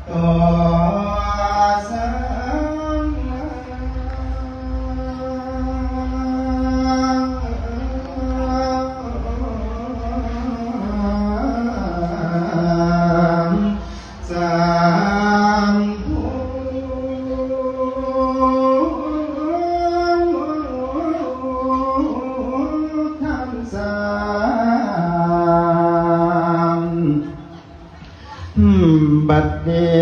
ຕໍ່ສັງສາມພຸດທັງສາມ. ບັດນີ້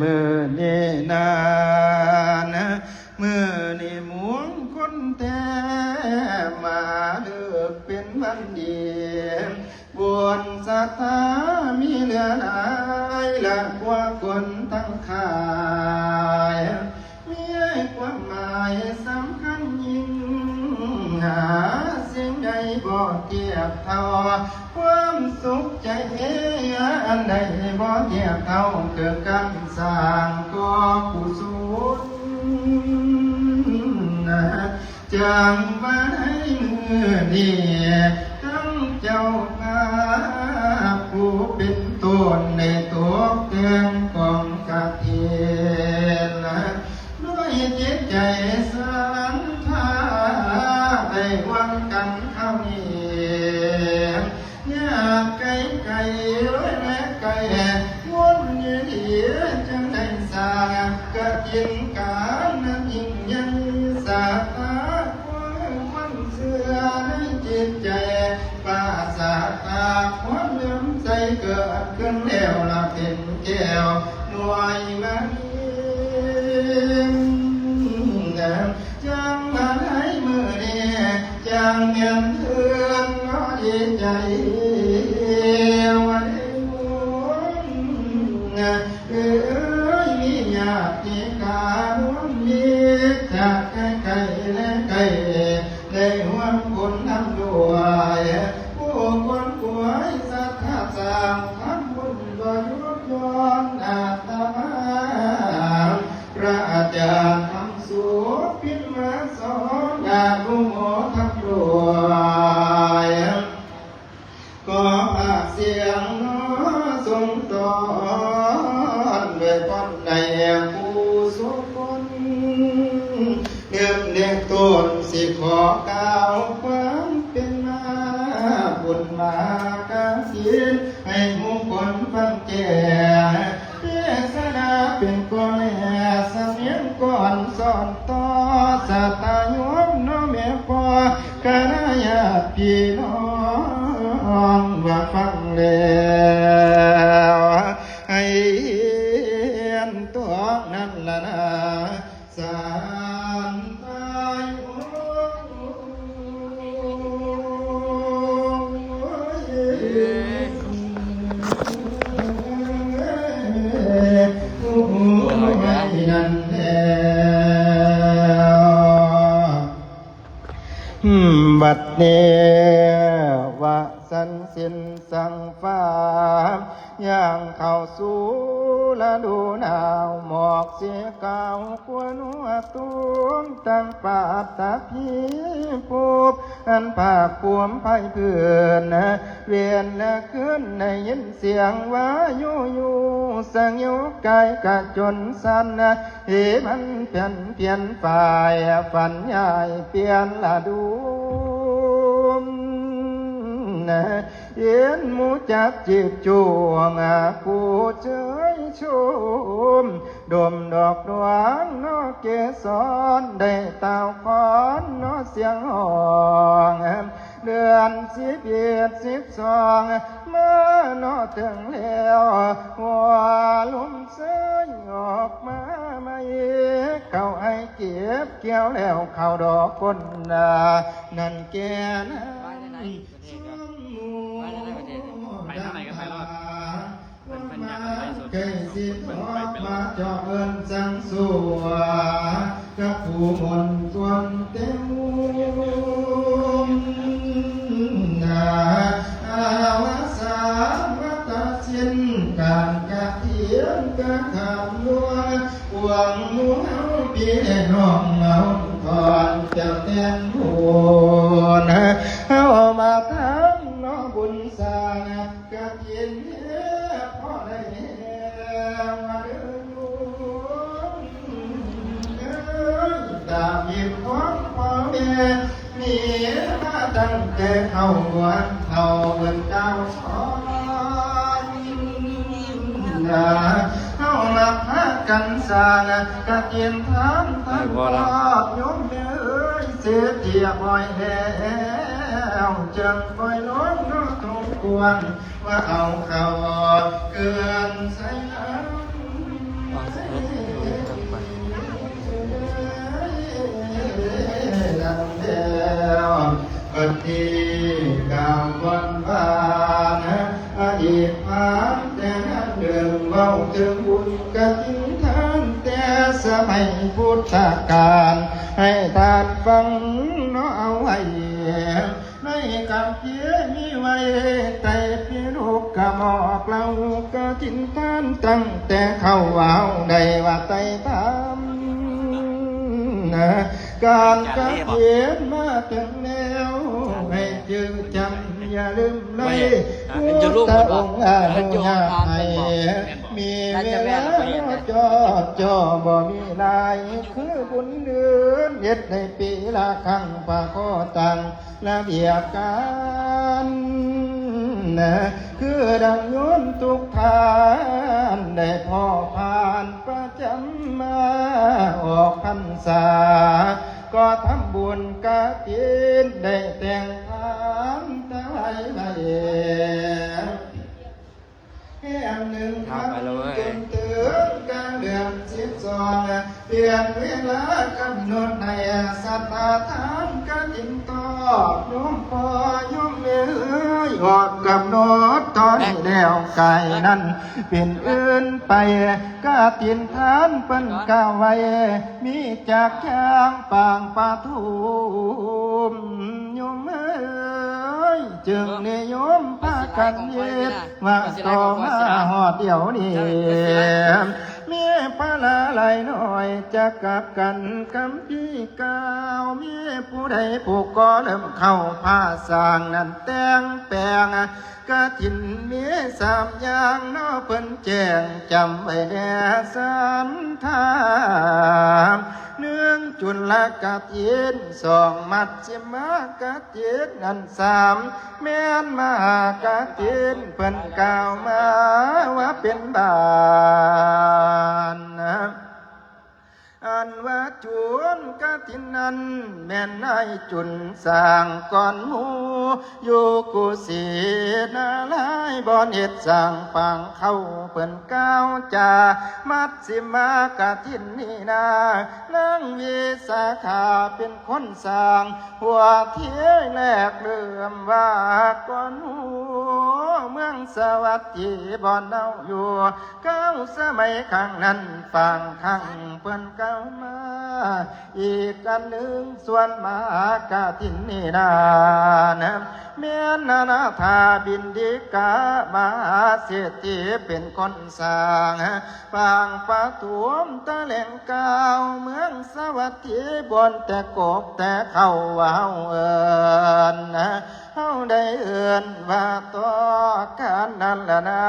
ມື້ນີ້ນານະ ມື້ນີ້ມົງຄົນແທ້ ມາເລີກເປັນວັນດີ ບຸນສັດທາມີເຫຼືອຫຼາຍ ລະກວ່າຄົນທັງຂາຍ ມີຄວາມໝາຍສຳຄັນຍິ່ງ ຫາສິ່ງໃດບໍ່ທຽບເທົ່າ ຄວາມສຸກໃຈອັນໃດບໍ່ທຽບເທົ່າ ຄືການສ້າງກໍ່ກຸສົນ ຈັ່ງວ່າໃນມື້ນີ້ ທັງເຈົ້າພາບຜູ້ເປັນຕົ້ນ ໄດ້ຕົກແຕ່ງກອງກະຖິນ ດ້ວຍຈິດໃຈສັດທາ ໄດ້ຮ່ວມກັນເທົ່ານີ້ ຍາດໄກໄກແລະໃກ້ ບຸນດີໆ ຈຶ່ງໄດ້ສ້າງກະຖິນການອັນຍິ່ງໃຫຍ່ ສາທາ ຄວາມເຊື່ອໃນຈິດໃຈ ປາສາດຈາກຄວາມເຫຼື້ອມໃສ ເກີດຂຶ້ນແລ້ວລະເປັນແກ້ວໜ່ວຍມະນີ ຈັ່ງມາໃນມື້ນີ້ ຈັ່ງແມ່ນເຖິງເນາະດີໃຈ ວ່າໄດ້ບຸນ ເອີຍ ມີຍາດມີກາ ມີຈາກໄກໆ ແລະໃກ້ ໄດ້ຮ່ວມບຸນນຳດ້ວຍ ຜູ້ຄົນກວຍສັດທາສ້າງທຳບຸນ ບໍ່ຢຸດຢ່ອນອາດຕະມາ ພະອາຈານຄຳສຸພິມມາສອນ ອະນຸໂມທຳດ້ວຍ ຂໍພາກສຽງເນາະ ສົ່ງຕໍ່ນ ດ້ວຍຄວາມໃນຜູ້ສຸຄົນ ເລີ່ມແລກຕົ້ນ ຊິຂໍກ່າວຄວາມເປັນມາ ບຸນມາກະສິນ ໃຫ້ໝູ່ຄົນຟັງແຈ້ງ ເທດສະນາເປັນກ່ອນແລະສຳນຽງກ່ອນ ສອນຕໍ່ສາທາໂຍມເນາະແມ່ພໍ່ ຄະນະຍາດພີ່ນ້ອງ ວ່າຟັງແລ້ວໃຫ້ຮຽນຕ້ອງນັ້ນລະນາ ສານຕາຍໂອ. ບັດນີ້ວ່າສັນສິນສັງຟ້າ ຍ່າງເຂົ້າສູ່ລະດູໜາວ ໝອກສີຂາວຄວນຫົວຕຸ້ມ ຕັ້ງປາດຕະພີພູບ ອັນພາກພູມໄພພື້ນ ເວັນແລະຄືນໄດ້ຍິນສຽງວ່າຢູ່ໆ ສັງໂຍກາຍກະຈົນສັ່ນ ເຫມັນແຜ່ນພຽນຝ້າຍ ຝັນຍ້າຍປ່ຽນລະດູມ ເຫັນໝູ່ຈັບຈີບຈູງ ຜູ້ເຊີຍຊົມ ດົມດອກດວງເນາະເກສອນ ໄດ້ຕ່າວຄອນເນາະສຽງຮ້ອງ ເດືອນສິບເອັດ ສິບສອງ ມາເນາະເຖິງແລ້ວ ຫົວລົມເຊີຍອອກມາໃໝ່ ເຂົ້າໃຫ້ເກັບກ່ຽວແລ້ວ ເຂົ້າດອກຄົນນາ ນັ້ນແກ່ນຳ ໄປທາງໃດກໍໄປລອດ ເພິ່ນ ເພິ່ນຢາກໄລຟ໌ສົດ ໃກ້ຊິອອກມາເຈາະເອີ້ນສັງສວາ ກັບຜູ້ມົນກວນເຕັມມຸມນາ ອາວະສາມະຕະສິ້ນການກະຖຽນກະຄຳລວງ ພວກໝູ່ເຮົາພີ່ແລະນ້ອງເຮົາ ກ່ອນຈະແຕ່ງບຸນ ເຮົາມາທຳເນາະບຸນສ້າງກະ ເຫັນແລ້ວພໍໄດ້ແຮງ ຂອງພໍ່ແມ່ ມີມາຕັ້ງແຕ່ເຮົາບວນເຖົ້າເບິ່ງດາວສອນ ເຮົາມາພາກັນສ້າງກະຖິນທານ ໄດ້ບໍ່ລະ ໂຍມເອີຍ ເສດຮຽບຮ້ອຍແລ້ວ ຈຶ່ງຄ່ອຍລົງເນາະ ສົມຄວນ ວ່າເອົາເຂົ້າເຄື່ອນໃສ່ນຳ ແລ້ວບັດນີ້ກ່າວກ່ອນວ່ານະ ອະດີດຜ່ານແຕ່ນານເດີ່ນ ເວົ້າເຖິງບຸນກະຖິນທານແຕ່ສະໄໝພຸດທະການ ໃຫ້ທ່ານຟັງເນາະເອົາໄວ້. ໃນຄຳພີມີໄວ້ ໄຕປິດົກກະບອກເລົ່າ ກະຖິນທານຕັ້ງແຕ່ເຄົ້າ ເຮົາໄດ້ວ່າໄຕ່ຖາມ ການກະຖິນມາເຖິງແລ້ວ ໃຫ້ຈື່ຈຳຢ່າລືມໄລ ພຸດທະອົງອະນຸຍາດໃຫ້ ມີເວລາເນາະ ຈໍ່ ຈໍ່ ບໍ່ມີຫຼາຍ ຄືບຸນເດືອນ ເຮັດໃນປີລະຄັ້ງ ພະຂໍຕັ້ງ ລະບຽບການ ຄືດັ່ງໂຍມທຸກທ່ານ ໄດ້ພໍຜ່ານປະຈຳມາອອກພັນສາ ກໍທຳບຸນກະຖິນ ໄດ້ແຕ່ງທານຖວາຍໄວ້ ແຫ່ງໜຶ່ງ ເອົາໄປແລ້ວເວີຍ ຈົນເຖິງກາງເດືອນສິບສອງ ປ່ຽນເວລາກຳນົດໃຫ້ສັດທາທານກະຖິນຕອບ ໂຍມພໍ່ໂຍມແມ່ເອີຍ ຮອດກຳນົດຕອນນີ້ແລ້ວ ກາຍນັ້ນເປັນອື່ນໄປ ກະຖິນທານເພິ່ນກ່າວໄວ້ ມີຈັກຢ່າງປາງປະທຸມ ໂຍມເອີຍ ຈຶ່ງນິຍົມພາກັນເຮັດ ວ່າຕໍ່ມາຮອດດຽວນີ້ ມີພາລະຫຼາຍໜ້ອຍຈະກັບກັນ ຄຳພີກ່າວ ມີຜູ້ໃດຜູ້ກໍ່ເລີ່ມເຂົ້າພາສ້າງນັ້ນ ແຕ່ງແປງກະຖິນມີສາມຢ່າງເນາະ ເພິ່ນແຈ້ງຈຳໄວ້ແດ່ສັນທາ ໜຶ່ງ ຈຸລະກະຖິນ ສອງ ມັດຊິມາກະ ຖິນ ອັນສາມ ແມ່ນມະຫາກະຖິນ ເພິ່ນກ່າວມາວ່າເປັນບານ ອັນວ່າຈຸນກະຖິນນັ້ນ ແມ່ນນາຍຈຸນສ້າງກ່ອນໝູ່ ຢູ່ກຸສິນາລາຍ ບ່ອນເຮັດສ້າງປາງເຂົ້າ ເພິ່ນກ່າວຈາ ມັດຊິມາກະຖິນນີ້ນາ ນາງວິສາຂາເປັນຄົນສ້າງ ຫົວທີແລກເລີ່ມວ່າກ່ອນໝູ່ ເມືອງສາວັດຖີບ່ອນເຮົາຢູ່ ຄາວສະໄໝຄັ້ງນັ້ນ ຟາງຄັ້ງເພິ່ນກ່າວມາ ອີກອັນໜຶ່ງ ສ່ວນມະຫາກະຖິນນີ້ນານະ ແມ່ນນານາຖາບິນດີກາ ມະຫາເສດຖີເປັນຄົນສ້າງ ປາງປະຖົມຕະແຫຼງກ່າວ ເມືອງສາວັດຖີ ບ່ອນແຕ່ກົກແຕ່ເຄົ້າ ວ່າເຮົາເອີ້ນ ເຮົາໄດ້ເອີ້ນວ່າຕໍ່ກັນນັ້ນລະນາ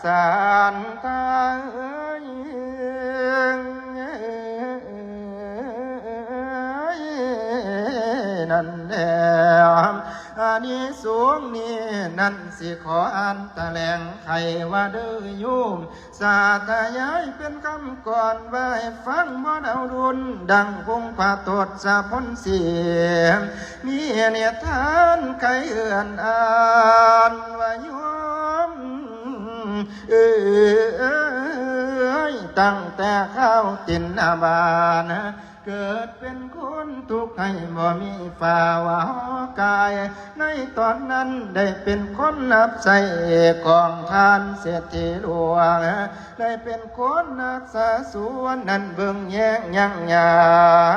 ສັນທາເອີຍ ນັ້ນແຫຼະ ອານິສົງນີ້ນັ້ນ ຊິຂໍອ່ານຕະແຫຼງໄຂວ່າເດີໂຍມ ສາທະຍາຍເປັນຄຳກ່ອນວ່າໃຫ້ຟັງ ບໍ່ເອົາດຸນ ດັ່ງອົງພະທົດສະພົນສີ ມີນິທານໄຂເອື້ອນອ່ານວ່າໂຍມເອີຍ ຕັ້ງແຕ່ຄາວຕິນນະບານ ເກີດເປັນຄົນທຸກໃຫ້ບໍ່ມີຟ້າວ່າຫໍກາຍ ໃນຕອນນັ້ນໄດ້ເປັນຄົນຮັບໃຊ້ຂອງທ່ານເສດຖີຫຼວງ ໄດ້ເປັນຄົນຮັກສາສວນນັ້ນເບິ່ງແຍງຍັງຍາ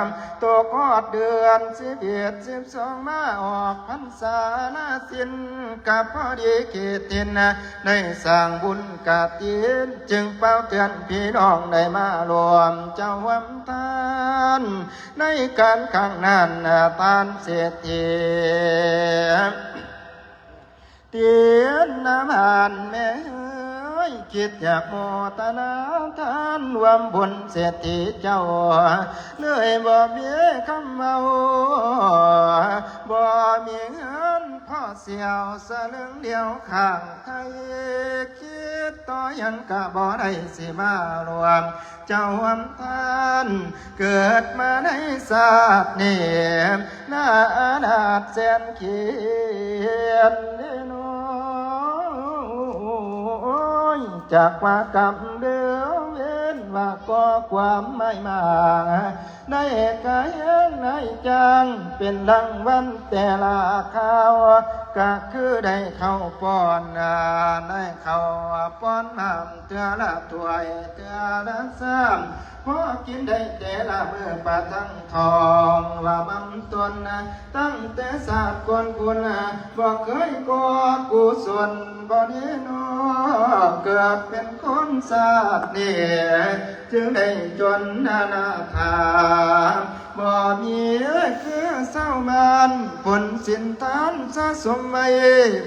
ມ ຕົກຮອດເດືອນສິບເອັດ ສິບສອງ ມາອອກພັນສາລາສິນ ກະພໍດີເຂດຖິ່ນ ໄດ້ສ້າງບຸນກະຖິນ ຈຶ່ງເປົ່າເຕືອນພີ່ນ້ອງໄດ້ມາຮ່ວມເຈົ້າຮ່ວມທານ ໃນການຄັ້ງນັ້ນ ທ່ານເສດຖີ ຕຽນນະບານແມ່ເອີ ຄິດຢາກໂມທະນາທານຮ່ວມບຸນເສດຖີເຈົ້າ ເລີຍບໍ່ມີຄຳເວົ້າ ບໍ່ມີເງິນພໍເສຍສະເລິງດຽວຂ້າງໄທ ຄິດຕໍ່ຫຍັງກະບໍ່ໄດ້ຊິມາຮ່ວມເຈົ້າຮ່ວມທ່ານ ເກີດມາໃນຊາດນີ້ ໜ້າອະນາດແສນເຂດເດໂນ ຈາກວ່າກຳເດີເວນວ່າກໍ່ຄວາມໝາຍມາ ໄດ້ກະແຮງນາຍຈ້າງ ເປັນລາງວັນແຕ່ລະຄາວ ກະຄືໄດ້ເຂົ້າປ້ອນ ໄດ້ເຂົ້າປ້ອນນ້ຳເທື່ອລະຖ້ວຍເທື່ອລະຊາມ ພໍກິນໄດ້ແຕ່ລະມື້ປະທັງທ້ອງ ວ່າມັນຕົນ ຕັ້ງແຕ່ຊາດກ່ອນພຸ້ນ ບໍ່ເຄີຍກໍ່ກຸສົນບໍ່ດີນໍ ເກີດເປັນຄົນຊາດນີ້ ຈຶ່ງໄດ້ຈົນອະນາຖາ ບໍ່ມີຄືຊາວບ້ານ ຜົນສິນທານສະສົມໄວ້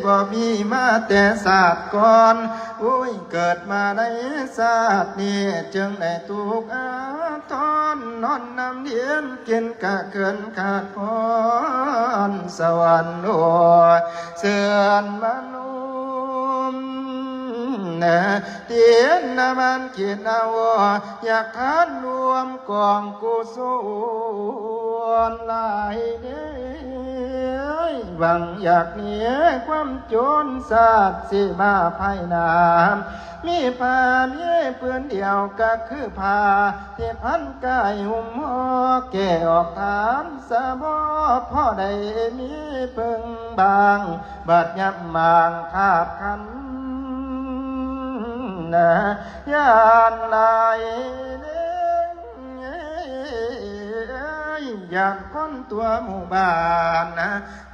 ບໍ່ມີມາແຕ່ຊາດກ່ອນ ໂອ້ຍ ເກີດມາໃນຊາດນີ້ ຈຶ່ງໄດ້ທຸກອາ ທອນນອນນຳດິນ ກິນກະເກີນຂາດຄອນສະຫວັນໂອ ເຊີນມານຸມ ຕິນນະມານຄິດເອົາ ຢາກທານຮ່ວມກອງກຸສົນຫຼາຍເດ ຫວັງຢາກໜີຄວາມຈົນຊາດຊິມາພາຍໜ້າ ມີຜ້າມີຜືນດຽວກະຄືຜ້າທີ່ພັນກາຍຫຸ້ມຫໍ່ ແກ່ອອກຖານສະເພາະ ພໍໄດ້ມີເພິ່ງບາງ ບາດຍາມໝາງຂາດຂັນ ຢ້ານຫຼາຍເດ້ ຢ້ານຄົນທົ່ວໝູ່ບ້ານ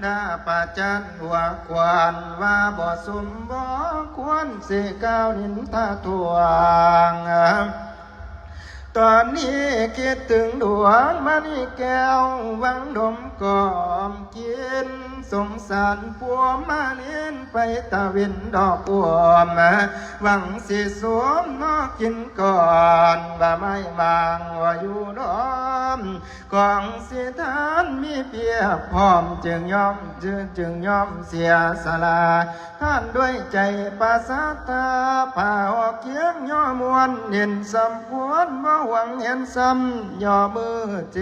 ໜ້າປະຈັນຫົວຂວັນວ່າບໍ່ສົມບໍ່ຄວນ ຊິກ່າວນິນທາທວງ ຕອນນີ້ຄິດເຖິງດວງມະນີແກ້ວ ຫວັງດົມກອມກິນ ສົງສານພວມມາເລນ ໄປຕາເວັນດອກອວມ ຫວັງຊິສວມນອກກິນກ່ອນ ວ່າໄມ້ຫວ່າງວ່າຢູ່ດອມ ຂອງສິທານມີປຽບພ້ອມ ຈຶ່ງຍອມ ຈຶ່ງ ຈຶ່ງຍອມເສຍສະຫຼະ ທ່ານດ້ວຍໃຈປະສາດທາ ພາອອກຄຽງຍໍມ່ວນ ເຫັນສຳຄວນ ບໍ່ຫວັງເຫັນຊ້ຳ ຍໍມືແຈ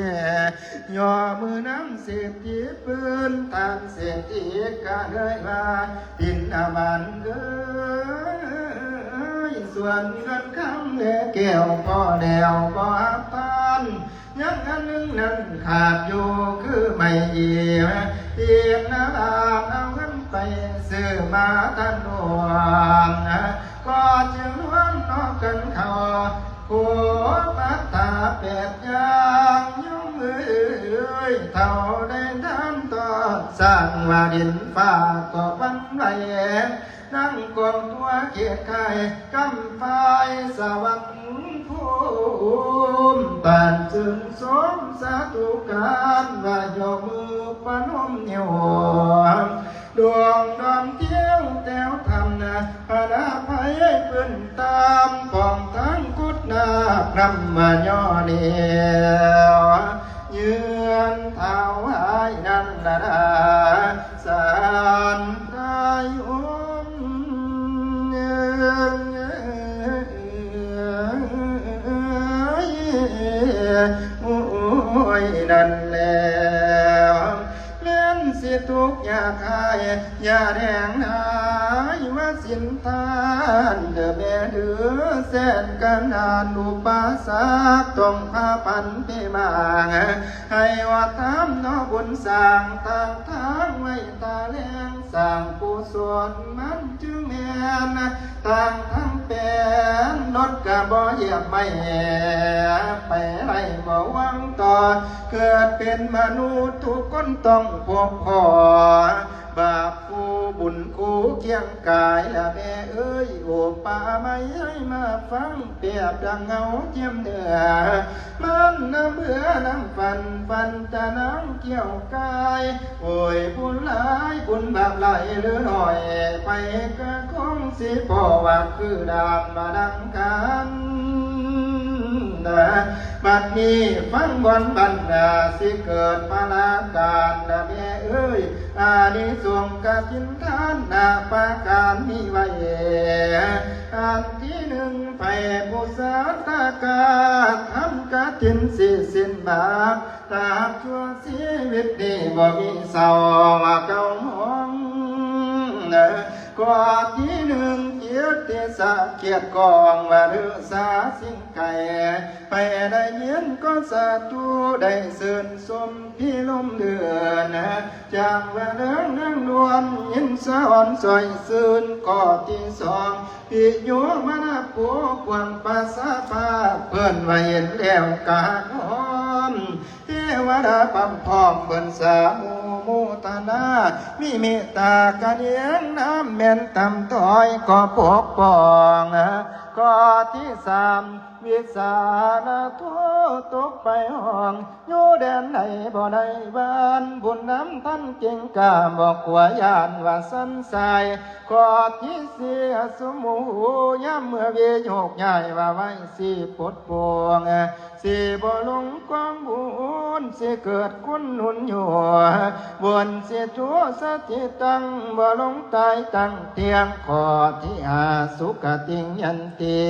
ຍໍມືນຳເສດຖີພື້ນ ທ່ານເສດຖີກະເລີຍວ່າ ພິນນະມານເອີຍ ສ່ວນເງິນຄຳແລະແກ້ວ ພໍແລ້ວບໍ່ຮັບທານ ຍັງອັນໜຶ່ງນັ້ນຂາດຢູ່ຄືໄມ້ອີ ຕີນນະລາດເອົາເງິນໄປຊື້ມາທັນດວນ ກໍຈຶ່ງລວມນອກກັນເຂົ້າ ໂຄປັດຕາແປດຢ່າງ ໂຍມເອີຍ ເທົ່າໄດ້ທານຕອນສ້າງວ່າດິນຟ້າກໍຫວັ່ນໄຫວ ນັ່ງກອງຕົວເຄດຄາຍ ກຳຟາຍສະຫວັນພູມ ປານຊື່ນຊົມສາທຸການ ວ່າຍົກມືປະນົມນິ້ວ ດວງດອນທ່ຽວແຖວທຳນາ ພະນາໄພພື້ນຕາມ ຂອງທາງກຸດນາກນຳມາຍໍແນວ ເຍືອນເຖົ້າອ້າຍນັ້ນລະນາ ສານໄທໂອມ ໂອ້ຍ ນັ້ນແລ້ວ ແມ່ນຊິທຸກຍາກຫາຍ ຢ່າແດງນາຍວ່າສິນທານ ເດີແມ່ເດີ ແສນກັນດານອຸປະສັກ ຕ້ອງພາພັນເປມາງ ໃຫ້ວ່າທຳເນາະບຸນສ້າງ ຕັ້ງທາງໄວ້ຕາແລງ ສ້າງກຸສົນມັນຈຶ່ງແມ່ນ ຕັ້ງທັງແປນ ລົດກະບໍ່ຢຽບໄມ້ ໄປໄດ້ບໍ່ຫວັງຕໍ່ ເກີດເປັນມະນຸດທຸກຄົນຕ້ອງພົບພໍ້ ບາບຄູ ບຸນຄູ່ຄຽງກາຍລະແມ່ເອີຍ ໂອປາໄມໃຫ້ມາຟັງ ແປບດັງເງົາຈຽມເນື້ອ ມັນນຳເບືອນຳຝັນ ຝັນຕະນາງກ່ຽວກາຍ ໂອ້ຍ ບຸນຫຼາຍ ບຸນບາບຫຼາຍຫຼືໜ້ອຍ ໃຜກະຄົງຊິພໍວ່າຄືດານມາດັງກັນ ບັດນີ້ຟັງບ່ອນບັນດາ ຊິເກີດພະລາການນະແມ່ເອີຍ ອານິສົງກະຖິນທານນະປະການມີໄວ້ ອັນທີໜຶ່ງ ໃຜບູຊາຕະກາ ທຳກະຖິນສິສິນບາບ ຕາບຊົ່ວຊີວິດນີ້ບໍ່ມີເຊົາວ່າເກົ່າມອງ ຂໍ້ທີໜຶ່ງ ກິດຕິສະກຽດກອງວ່າລືສາສິງໄກ ໃຜໄດ້ຍິນກໍສາທຸ ໄດ້ຊື່ນຊົມພິລົມເດືອນ ຈາກວ່າເລື່ອງນາງລວນ ຍິນສະອອນຊ່ອຍຊື່ນ ຂໍ້ທີສອງ ພິໂຍມະນະໂພກວ້າງປາສາພາ ເພິ່ນວ່າເຫັນແລ້ວກະຮ້ອນ ເທວະດາພ້ອມໆ ເພິ່ນສາໂມໂມທະນາ ມີເມດຕາກະນຽງນຳ ແມ່ນຕ່ຳຕ້ອຍກໍປົກປ້ອງ ຂໍ້ທີສາມ ວິສານະໂທຕົກໄປຫ້ອງ ຢູ່ແດນໃດບໍ່ໄດ້ຫວັ່ນ ບຸນນຳທັນເກັ່ງກ້າ ບໍ່ກົວຢ້ານວ່າສັນຊາຍ ຂໍ້ທີສີ່ ສຸມໝູ່ຍາມເມື່ອວິໂຍກຍ້າຍ ວ່າໄວ້ຊິປົດໂປ່ງ ຊິບໍ່ຫຼົງຄວາມບຸນ ຊິເກີດຄຸນໜູນຢູ່ ບຸນຊິໂຕສະຖິດຕັງ ບໍ່ຫຼົງຕາຍຕັ້ງທ່ຽງ ຂໍ້ທີຫ້າ ສຸຄະຕິຍັນຕິ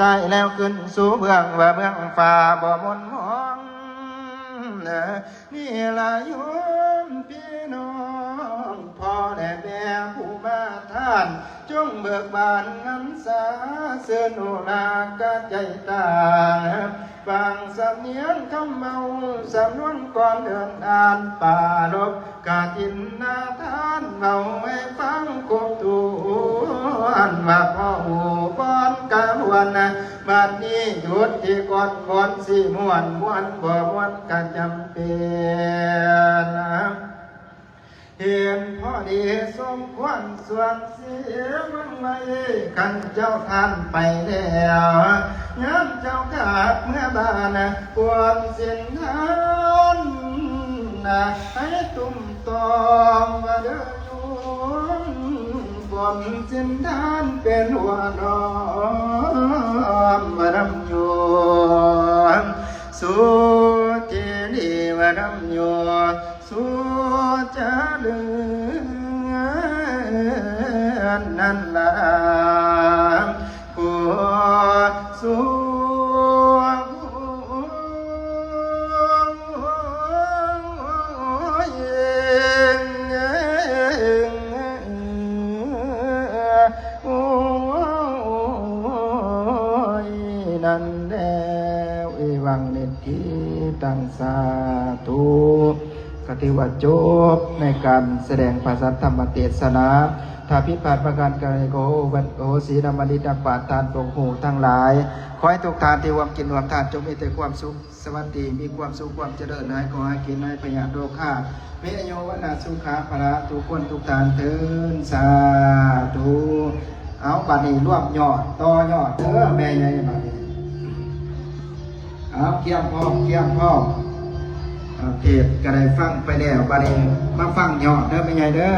ຕາຍແລ້ວຂຶ້ນສູ່ເບື້ອງວ່າເບື້ອງຟ້າບໍ່ໝົນໝອງ ນີ້ລະໂຍມພີ່ນ້ອງ ພໍ່ແລະແມ່ຜູ້ມາທານ ຈົ່ງເບີກບານຫັນສາ ຊື່ນໂອລາກະໃຈຕາ ຟັງສຳນຽງຄຳເວົ້າ ສຳນວນກ່ອນເດີນອ່ານ ປາລົບກະຖິນນາທານ ເວົ້າໃຫ້ຟັງຄົບຖ້ວນ ວ່າພໍ່ຮູ້ບ່ອນກະລວນ ບັດນີ້ຢຸດທີ່ກ່ອນ ບ່ອນຊິມ່ວນ ມ່ວນບໍ່ມ່ວນກະຈຳເປັນ ເຫັນພໍດີສົມຄວນສ່ວນເສຍເບິ່ງໄວ້ ຄັນເຈົ້າທ່ານໄປແລ້ວ ຍາມເຈົ້າກັບເມືອບ້ານ ຄວນສິນທານໃຫ້ຕຸ້ມຕອມວ່າເດີໂຍມ ຄວນສິນທານເປັນຫົວໜໍ່ມວ່ານຳໂຍມ ສຸທີດີວ່ານຳໂຍມ ສຸຈະເລີນນັ້ນລະ ໂກສຸນັ້ນແລ້ວ ເອວັງ ນິດ ທິຕັງ ສາທຸ ກໍຖືວ່າຈົບໃນການສະແດງພະສັດທຳມະເທດສະນາ. ຖ້າຜິດພາດປະການໃດກໍຂໍອະໂຫສິນຳມະນິດນັກປາດທ່ານຜູ້ຮູ້ທັງຫຼາຍ. ຂໍໃຫ້ທຸກທ່ານທີ່ຮ່ວມກິນຮ່ວມທານ ຈົ່ງມີແຕ່ຄວາມສຸກສະຫວັດດີ ມີຄວາມສຸກຄວາມຈະເລີນ ຫາຍເຈັບຫາຍໄຂ້ ຫາຍພະຍາດໂລຄາ ມີອາຍຸວັນນະສຸຂະພະລະທຸກຄົນທຸກທ່ານເທີ້ນ ສາທຸ. ເອົາ ບາດນີ້ລວມຍອດ ຕໍ່ຍອດເດີແມ່ໃຫຍ່ ບາດນີ້ ເອົາ ກຽມພ້ອມ ກຽມພ້ອມ ເອີ ເທດກໍໄດ້ຟັງໄປແລ້ວ ບາດນີ້ມາຟັງຍອດເດີແມ່ໃຫຍ່ເດີ.